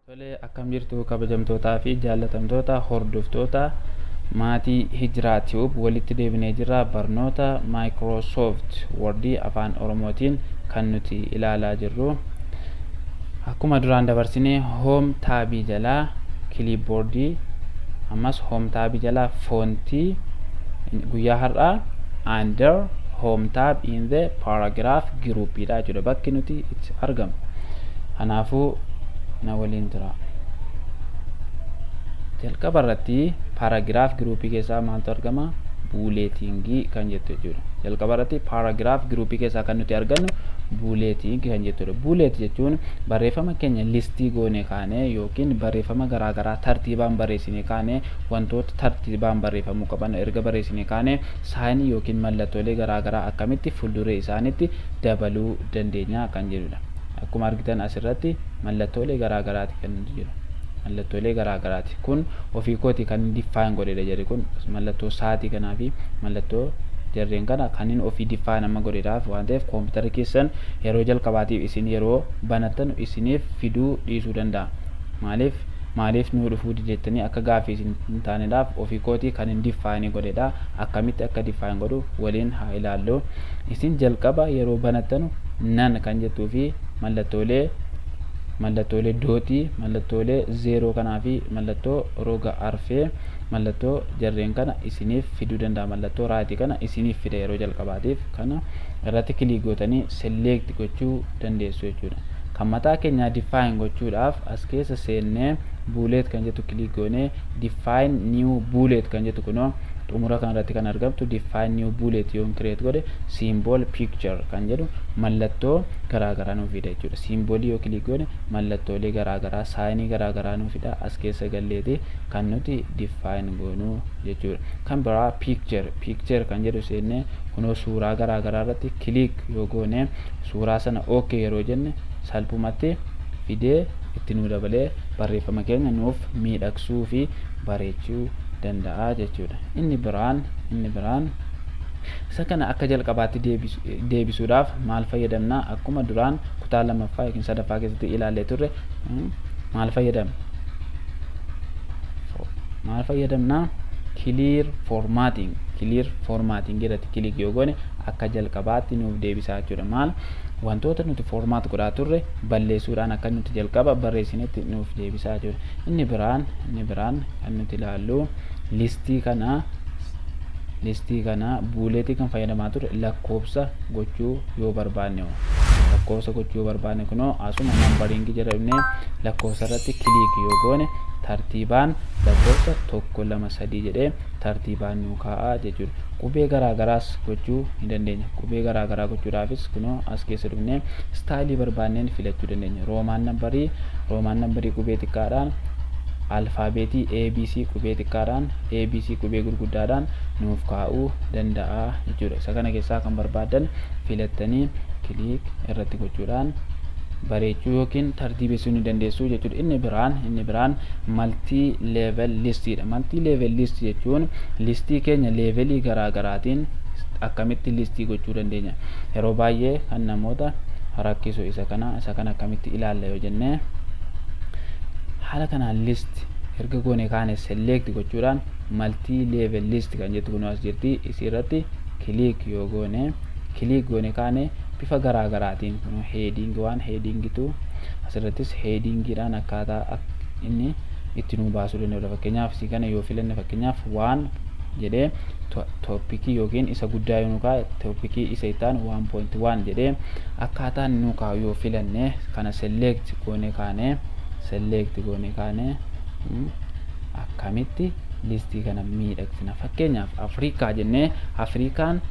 Tolee, akkam jirtu kabajamtootaa fi jaallatamtoota hordoftoota maatii Hijiraa Tube? Walitti deebinee jirra. Barnoota Microsoft Wordii afaan Oromootiin kan nuti ilaalaa jirru. Akkuma duraan dabarsinee home taabii jalaa clipboardii, ammas home taabii jalaa foontii, guyyaa har'aa under home tab in the paragraph group dha jechuudha bakki nuti itti argamu. Kanaafuu na waliin tura. Jalqaba irratti paragraph groupii keessaa maaltu argama? Bulletingii kan jettu jechuudha. Jalqaba irratti paragraph groupii keessaa kan nuti argannu bulleting kan jettudha. Bullet jechuun barreeffama keenya listii goone kaane yookiin barreeffama garaagaraa tartiibaan barreessine kaane, wantoota tartiibaan barreeffamuu qaban erga barreessine kaane, signii yookiin mallattoolee garaagaraa akkamitti fuulduree isaanitti dabaluu dandeenya kan jedhudha. Akkuma argitan asirratti mallattoolee garaagaraati kan nuti jiru. Mallattoolee garaagaraati. Kun ofii kooti kan define godhedha jedhe. Kun mallattoo sa'aatii kanaa fi mallattoo jarreen kana kan inni ofii define amma godhedhaaf waan ta'eef, koompitara keessan yeroo jalqabaatiif isin yeroo banattan isiniif fiduu dhiisuu danda'a. Maaliif nuu dhufuu didettanii akka gaaffii isin hin taaneedhaaf ofii kootii kan hin define godhedha. Akkamitti akka define godhu waliin haa ilaallu. Isin jalqaba yeroo banattanu none kan jettuu fi mallattoolee dootii, mallattoolee zeeroo kanaa fi mallattoo roga arfee, mallattoo jarreen kana isiniif fiduu danda'a. Mallattoo rightii kana isiniif fida. Yeroo jalqabaatiif kana irratti click gootanii select gochuu dandeessu jechuudha. Kan mataa keenyaa define gochuudhaaf as keessa seennee bullet kan jettu click goonee, define new bullet kan jettu kunoo xumura kanarratti kan argamtu, define new bullet yoon create godhe, symbol picture kan jedhu mallattoo garaagaraa nuuf fida jechuudha. Symbolii yoo click goone mallattoolee garaagaraa, signii garaagaraa nuuf fida. As keessa galleeti kan nuti define goonuu jechuudha. Kan biraa picture kan jedhu seennee kunoo suuraa garaagaraa irratti click yoo goone, suuraa sana ok yeroo jenne, salphumatti fidee itti nuu dabalee barreeffama keenya nuuf miidhagsuu fi bareechuu danda'a jechuudha. Inni biraan isa kana akka jalqabaatti deebisuudhaaf maal fayyadamna? Akkuma duraan kutaa lammaffaa yookiin sadaffaa keessatti ilaallee turre maal fayyadamna? Maal fayyadamna? Clear formatting. Clear formatting irratti click yoo goone akka jalqabaatti nuuf deebisaa jechuudha. Maal wantoota nuti format godhaa turre balleessuudhaan akka nuti jalqaba barreessinetti nuuf deebisaa jechuudha. Inni biraan kan nuti ilaallu listii kana bulletii kan fayyadamaa ture lakkoofsa gochuu yoo barbaanne, lakkoofsa gochuu yoo barbaanne, kunoo asuma numberingii jedhamne lakkoofsa irratti click yoo goone, tartiibaan lakkoofsa tokko, lama, sadii jedhee tartiibaan nuu kaa'aa jechuudha. Qubee garaagaraas gochuu ni dandeenya. Qubee garaagaraa gochuudhaafis kunoo as keessa dhufnee stylii barbaanneen filachuu dandeenya. Roman numberii qubee xiqqaadhaan, alfaabeetii ABC qubee xiqqaadhaan, ABC qubee gurguddaadhaan nuuf kaa'uu danda'a jechuudha. Isa kana keessaa kan barbaadan filattanii click irratti gochuudhaan bareechuu yookiin tartiibessuu ni dandeessu jechuudha. Inni biraan multi level listiidha. Multi level list jechuun listii keenya levelii garaagaraatiin akkamitti listii gochuu dandeenya? Yeroo baay'ee kan namoota rakkisu isa kana. Isa kana akkamitti ilaalla yoo jennee, haala kanaan list erga goone kaane select gochuudhaan multi level list kan jettu kun as jirti. Isii irratti click yoo goone, click goone kaane, bifa garaagaraatiin kun heading 1, heading 2, asirrattis headingiidhaan akkaataa inni itti nu baasuu danda'udha. Fakkeenyaaf isii kana yoo filanne, fakkeenyaaf waan jedhee topicii yookiin isa guddaa yoo nu kaa'e, topicii isa itti aanu 1.1 jedhee akkaataan nu kaa'u yoo filanne, kana select goone kaane akkamitti listii kana miidhagsina? Fakkeenyaaf Afrikaa jennee, Afrikaan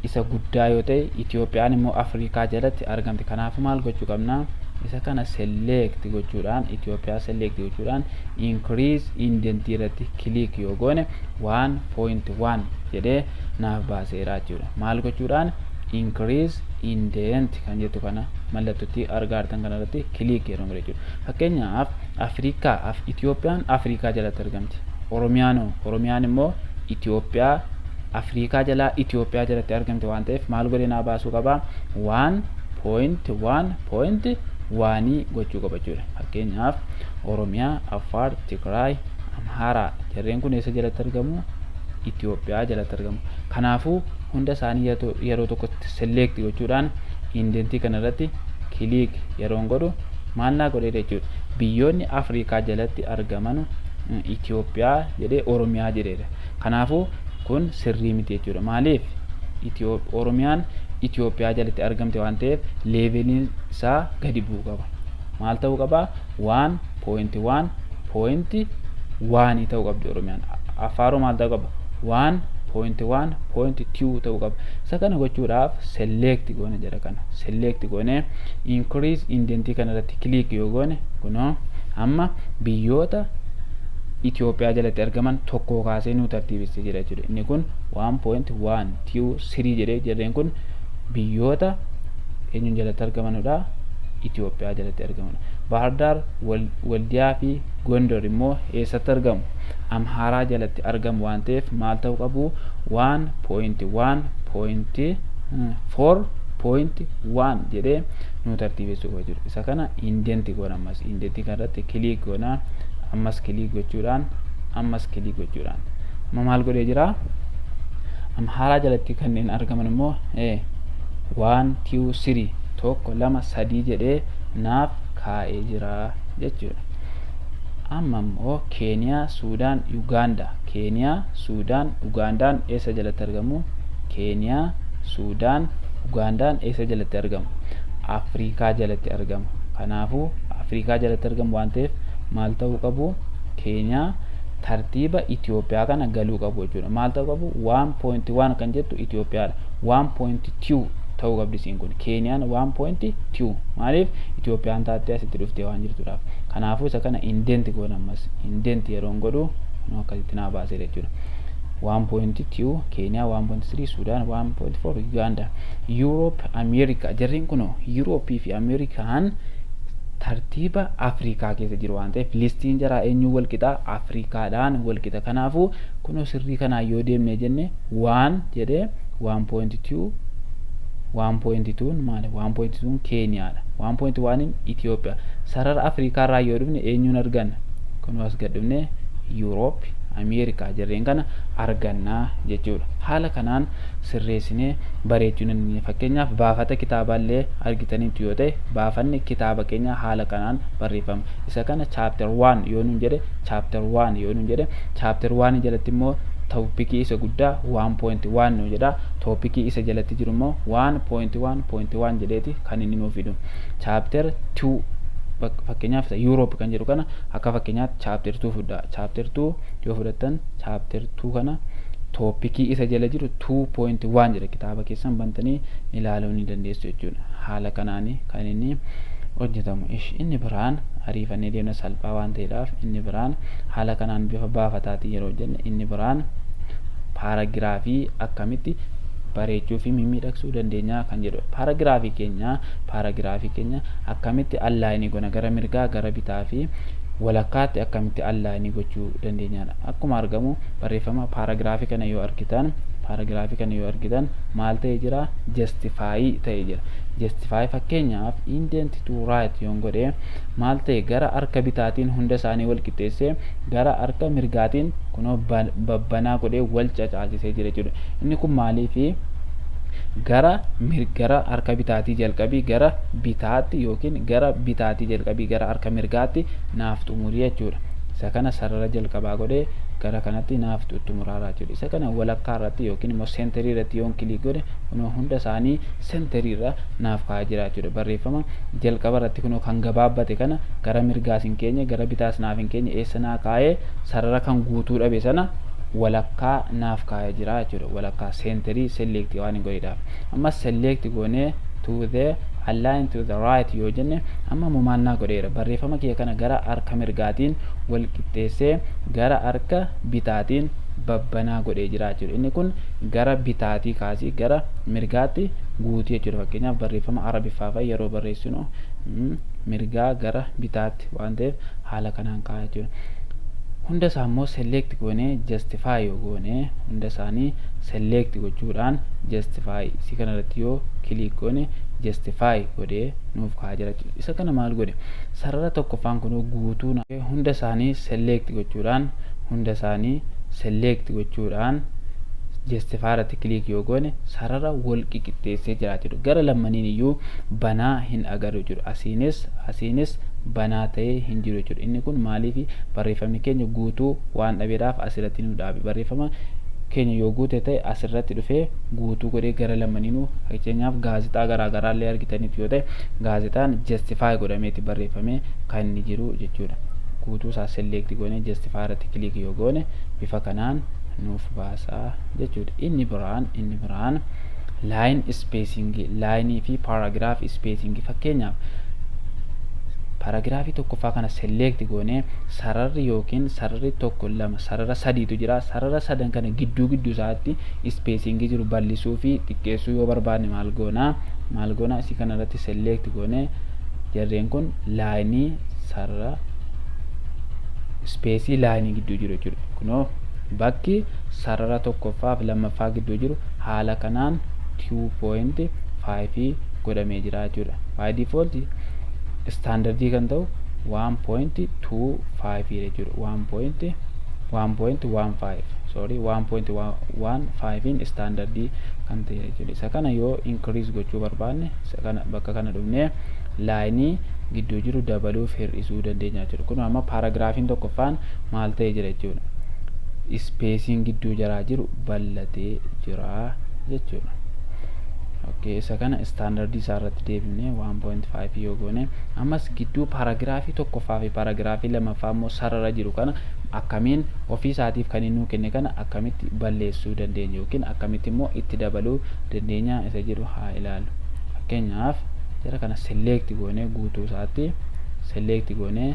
isa guddaa yoo ta'e, Itiyoophiyaan immoo Afrikaa jalatti argamti. Kanaafuu maal gochuu qabna? Isa kana select gochuudhaan, Itiyoophiyaa select gochuudhaan, increase indent irratti click yoo goone, 1.1 jedhee naaf baaseera jechuudha. Maal gochuudhaan? Increase indent kan jettu kana mallattootti argaa jirtan kana irratti click yeroo godhe jechuudha. Fakkeenyaaf Afrikaa, Itiyoophiyaan Afrikaa jalatti argamti. Oromiyaan, Oromiyaan immoo Itiyoophiyaa, Afrikaa jalaa Itiyoophiyaa jalatti argamti waan ta'eef, maal godhee naa baasuu qaba? 1.1. 1 gochuu qaba jechuudha. Fakkeenyaaf Oromiyaa, Affaar, Tigraay, Amhaaraa jarreen kun eessa jalatti argamu? Itoophiyaa jalatti argamu. Kanaafuu hunda isaanii yeroo tokkotti select gochuudhaan indentii kanarratti click yeroon godhu maal naa godhee jechuudha. Biyyoonni Afrikaa jalatti argaman Itoophiyaa jedhee Oromiyaa jedheera. Kanaafuu kun sirrii miti jechuudha. Maaliif? Oromiyaan Itoophiyaa jalatti argamte waan ta'eef leveliin isaa gadi bu'uu qaba. Maal ta'uu qaba? 1.1.1 ta'uu qabdi Oromiyaan. Affaaroo maal ta'uu qaba? 1.1.2 ta'uu qaba. Isa kana gochuudhaaf select goone jira kana. Select goone increase indentii kana irratti click yoo goone kunoo amma biyyoota Itoophiyaa jalatti argaman tokko kaasee nu tartiibessee jira jechuudha. Inni kun 1.1 2 3 jedhee jarreen kun biyyoota eenyuun jalatti argamanudha? Itoophiyaa jalatti argamanudha. Baahirdaar, Waldiyaa fi Gondor immoo eessatti argamu? Amhaaraa jalatti argamu waan ta'eef maal ta'uu qabu? 1.1.4.1 jedhee nu tartiibessuu qaba jechuudha. Isa kana indent goona ammas indentii kanarratti click goona, ammas click gochuudhaan, ammas click gochuudhaan amma maal godhee jira? Amhaaraa jalatti kanneen argaman immoo 1 2 3, 1 2 3 jedhee naaf kaa'ee jira jechuudha. Amma immoo Keeniyaa, Suudaan, Ugaandaa. Keeniyaa, Suudaan, Ugaandaan eessa jalatti argamu? Keeniyaa, Suudaan, Ugaandaan eessa jalatti argamu? Afrikaa jalatti argamu. Kanaafuu Afrikaa jalatti argamu waan ta'eef maal ta'uu qabu? Keeniyaa tartiiba Itoophiyaa kana galuu qabu jechuudha. Maal ta'uu qabu? 1.1 kan jettu Itoophiyaadha. 1.2 ta'uu qabdi isiin kun. Keeniyaan 1.2, maaliif? Itoophiyaan taattee asitti dhuftee waan jirtuudhaaf. Kanaafuu isa kana indent goona ammas. Indent yeroon godhu akkasitti naa baasee jechuudha. 1.2 Keeniyaa, 1.3 Suudaan, 1.4 Uganda. Europe, America jarreen kun Europe fi Ameerikaan tartiiba Afrikaa keessa jiru waan ta'eef listiin jaraa eenyuun wal qixa? Afrikaadhaan wal qixa. Kanaafuu kunoo sirrii kanaan yoo deemne jenne 1 jedhee 1.2, 1.2 maali? 1.2 Keeniyaadha. 1.1 Itoophiyaa. Sarara Afrikaa irraa yoo dhufne eenyuun arganna? Kunoo as gad dhufne Europe, Ameerikaa jarreen kana argannaa jechuudha. Haala kanaan sirreessinee bareechuu dandeenya. Fakkeenyaaf baafata kitaabaallee argitaniitu yoo ta'e, baafanni kitaaba keenya haala kanaan barreeffama. Isa kana chapter 1 yoo nuun jedhe, chapter 1 yoo nuun jedhe, chapter 1 jalatti immoo topicii isa guddaa 1.1 nu jedha. Topicii isa jalatti jiru immoo 1.1.1 jedheeti kan inni nuuf fidu. Chapter 2, fakkeenyaaf Europe kan jedhu kana akka fakkeenyaatti chapter 2 fudha. Chapter 2 yoo fudhattan, chapter 2 kana topicii isa jala jiru 2.1 jedha. Kitaaba keessan bantanii ilaaluu ni dandeessu jechuudha. Haala kanaani kan inni hojjetamu. Inni biraan ariifannee deemna salphaa waan ta'eedhaaf. Inni biraan haala kanaan bifa baafataatiin yeroo hojjenne, inni biraan paragraphii akkamitti bareechuu fi mimmiidhagsuu dandeenya kan jedhu. Paragraphii keenya akkamitti alignii goona? Gara mirgaa, gara bitaa fi walakkaatti akkamitti alignii gochuu dandeenyadha. Akkuma argamu barreeffama paragraphii kana yoo argitan, paragraphii kana yoo argitan maal ta'ee jira? Justify ta'ee jira. Justify, fakkeenyaaf indent to right yoon godhe maal ta'e? Gara harka bitaatiin hunda isaanii wal qixxeessee, gara harka mirgaatiin kunoo babbanaa godhee wal cacaalchisee jira jechuudha. Inni kun maaliifi? Gara harka bitaatii jalqabii gara bitaatti yookiin gara bitaatii jalqabii gara harka mirgaatti naaf xumurii jechuudha. Isa kana sarara jalqabaa godhee gara kanatti naaf xumuraaraa jechuudha. Isa kana walakkaa irratti yookiin immoo centerii irratti yoon click godhe, kunoo hunda isaanii centerii irra naaf kaa'aa jira jechuudha. Barreeffama jalqaba irratti kunoo kan gabaabbate kana gara mirgaas hin keenye, gara bitaas naaf hin keenye, eessa naa kaa'ee? Sarara kan guutuu dhabe sana walakkaa naaf kaa'ee jira jechuudha. Walakkaa centerii select waan hin godheedhaaf. Amma select goonee to the align to the right yoo jenne, amma maal naa godheera? Barreeffama kiyya kana gara harka mirgaatiin wal qixxeessee, gara harka bitaatiin babbanaa godhee jira jechuudha. Inni kun gara bitaatii kaasii gara mirgaatti guutii jechuudha. Fakkeenyaaf barreeffama Arabiffaa fa'a yeroo barreessinu mirgaa gara bitaatti waan ta'eef haala kanaan kaa'aa jechuudha. Hunda isaa immoo select goonee justify yoo goone, hunda isaanii select gochuudhaan justify si kana irratti yoo click goone, justify godhee nuuf kaa'aa jira. Isa kana maal godhe? Sarara tokkoffaan kun guutuu hunda isaanii select gochuudhaan, hunda isaanii select gochuudhaan justify irratti click yoo goone, sarara wal qixxeessee jira jechuudha. Gara lamaniin iyyuu banaa hin agarru jechuudha. Asiinis banaa ta'ee hin jiru jechuudha. Inni kun maaliif? Barreeffamni keenya guutuu waan dhabeedhaaf asirratti nu dhaabe. Barreeffama keenya yoo guute ta'e, asirratti dhufee guutuu godhee gara lamaniinuu. Fakkeenyaaf, gaazexaa garaa garaa illee argitaniif yoo ta'e, gaazexaan justify godhameeti barreeffamee kan inni jiru jechuudha. Guutuu isaa select goonee justify irratti click yoo goone, bifa kanaan nuuf baasaa jechuudha. Inni biraan line spacing, line fi paragraph spacing. Fakkeenyaaf, paragraafii tokkoffaa kana select goonee sararri yookiin sararri tokko, lama, sarara sadiitu jira. Sarara sadan kana gidduu gidduu isaatti spacing jiru bal'isuu fi xiqqeessuu yoo barbaanne maal goonaa? Maal goonaa? Isii kana irratti select goonee jarreen kun line sarara space line gidduu jiru jechuudha. Kunoo bakki sarara tokkoffaa fi lammaffaa gidduu jiru haala kanaan 2.5 godhamee jira jechuudha. By default standard kan ta'u 1.25 jechuudha. 1.15, sorry, 1.15 standard kan ta'e jechuudha. Isa kana yoo increase gochuu barbaanne, isa kana bakka kana dhufnee line gidduu jiru dabaluuf hir'isuu dandeenya jechuudha. Kun amma paaragraafiin tokkoffaan maal ta'ee jira jechuudha? Spaceiin gidduu jaraa jiru bal'atee jira jechuudha. Okay, isa kana standard isaa irratti deebinee 1.5 yoo goone, ammas gidduu paaragraafii tokkoffaa fi paaragraafii lammaffaa immoo sarara jiru kana akkamiin ofii isaatiif kan inni nuu kenne kana akkamitti balleessuu dandeenya yookiin akkamitti immoo itti dabaluu dandeenya isa jedhu haa ilaallu. Fakkeenyaaf, jara kana select goonee, guutuu isaatti select goonee,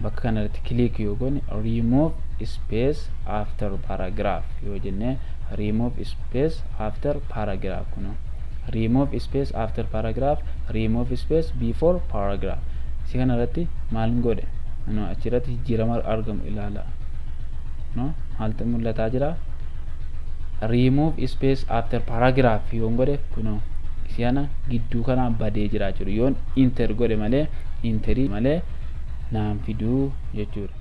bakka kana irratti click yoo goone, remove space after paragraph yoo jenne, remove space after paragraph, kunoo remove space after paragraph, remove space before paragraph. Si kana irratti maal godhe? No, achirratti jijjiirama argamu ilaala. No, maaltu mul'ataa jira? Remove space after paragraph yoon godhe, kunoo isiyana gidduu kana badee jira jechuudha. Yoon enter godhe malee, enterii malee naan fiduu jechuudha.